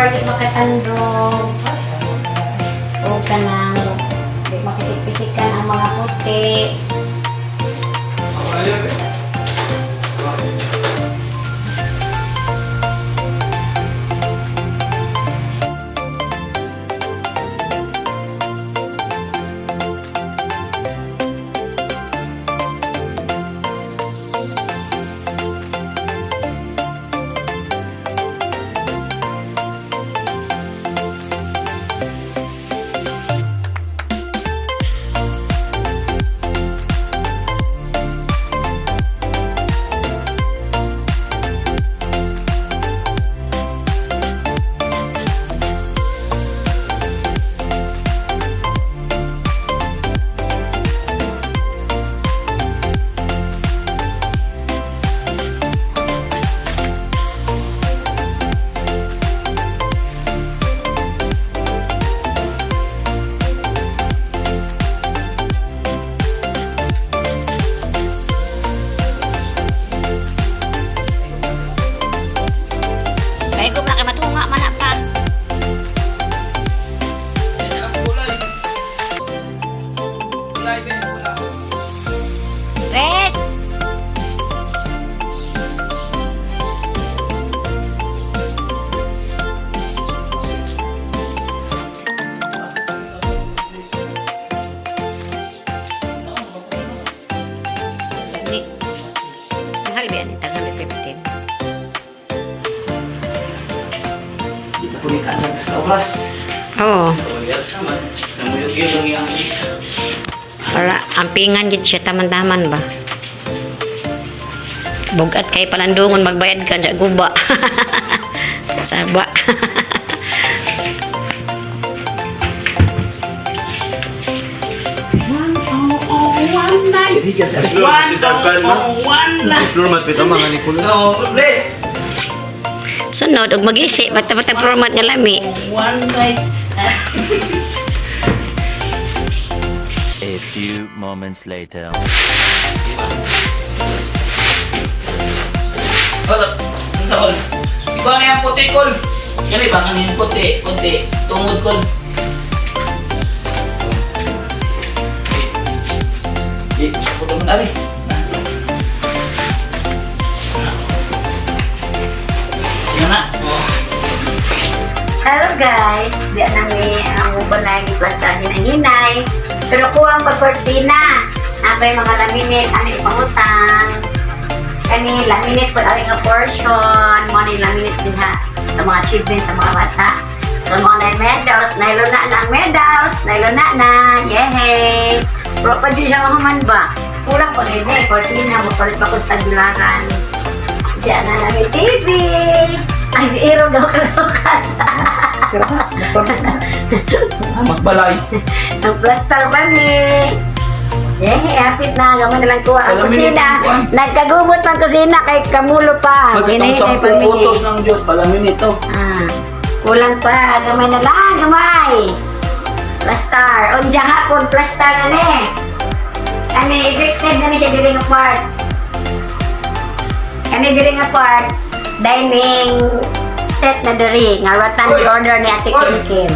Para di makatandog. O kanang di makisik-pisikan ang mga puti. Kaya ko na kay matunga man na pa. Res! Ni. Mahal ba yan? Tagal 15. Dito ko ni kansag sa oras. Oo. Namuyog yun ang iyang. Para ampingan gid siya taman-taman ba. Bugat kay palandungon magbayad ka sa guba. Saba. Jadi kan sa No, please. Sunod og magisi bata-bata format nga lami. One night. A few moments later. Wala. Sa kol. Ikaw na yung puti kol. Kani ba ang yung puti, puti tungod kol. Di, sa ko naman ari. Sige na. Oh. Hello guys, di na mi ang balay ni plaster hinay-hinay. Pero kuha ang pagkortina. Napay mga laminate, ano ipangutang. Kani laminate po ari nga portion, mo ni laminate din ha sa mga achievement sa mga bata. Sa mga na medals, nailo na na ang medals, nailo na na, yehey! Pero pa dyan siya mahuman ba? Kulang po rin eh, kortina, mapalit pa ko sa tagularan. Diyan na namin TV! Ang si Iro gaw kasukas. Magbalay. Ang plaster ba ni? Eh, hapit na. Gamay na lang kuha ang Alam mo kusina. yun, kuha. Nagkagubot ng kusina kay kamulo pa. Pagkatong Hinahinay pa 10 mi. utos ng Diyos, palamin ito. Ah, kulang pa. Gamay na lang, gamay. Plaster. Unja hapon, plaster na ni. Kani, evicted na ni siya diri nga part. Kani diri nga part, dining set na diri nga ratan Oy! order ni Ate Oy! Kim Kim.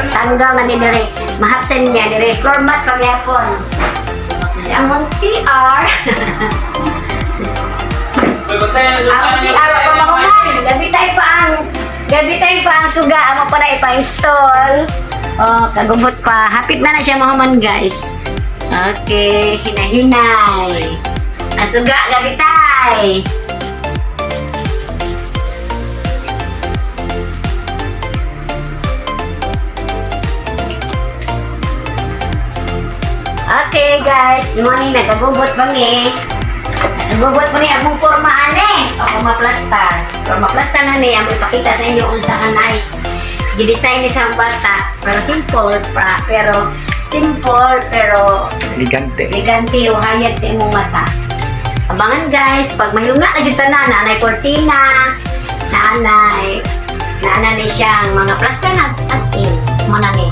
Tanggal na ni diri. Mahapsan niya diri. Floor mat pagyapon. Ang CR. Ang CR pa mahuman. Gabi tayo pa ang suga amo pa na ipa-install. Oh, kagubot pa. Hapit na na siya mahuman, guys. Okay, hinahinay. Ang suga gabi tay. Okay guys, morning, nagagubot pa mi. Nagagubot pa ni among porma ane. O pumaplastar. Pumaplastar na ni, among ipakita sa inyo unsa ka nice. Gidesign ni sa bata, pero simple pa, pero simple pero Elegante. elegante o hayag sa imong mata. Abangan guys, pag mahilom na na jud tanan, naanay kortina, naanay naanay ni siyang mga plaster na as in, mo na ni.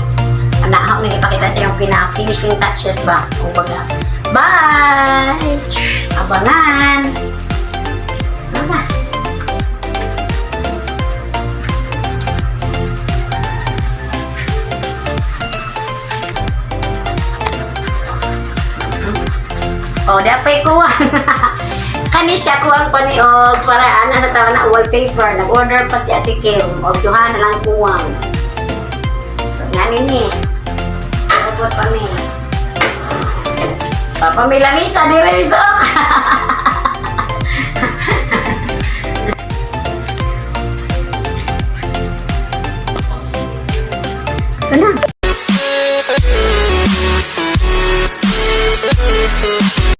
Anahaw na ipakita sa iyong pina-finishing touches ba? Kumbaga. Bye! Abangan! Mama! O, di apay kuwang. Kani siya kuwang pa ni og para ana sa tawa na wallpaper. Nag-order pa si Ate Kim. Og duha na lang kuwang. So, ngani ni. Ubot pa mi. Papa may lamisa, di ba miso? Ito na.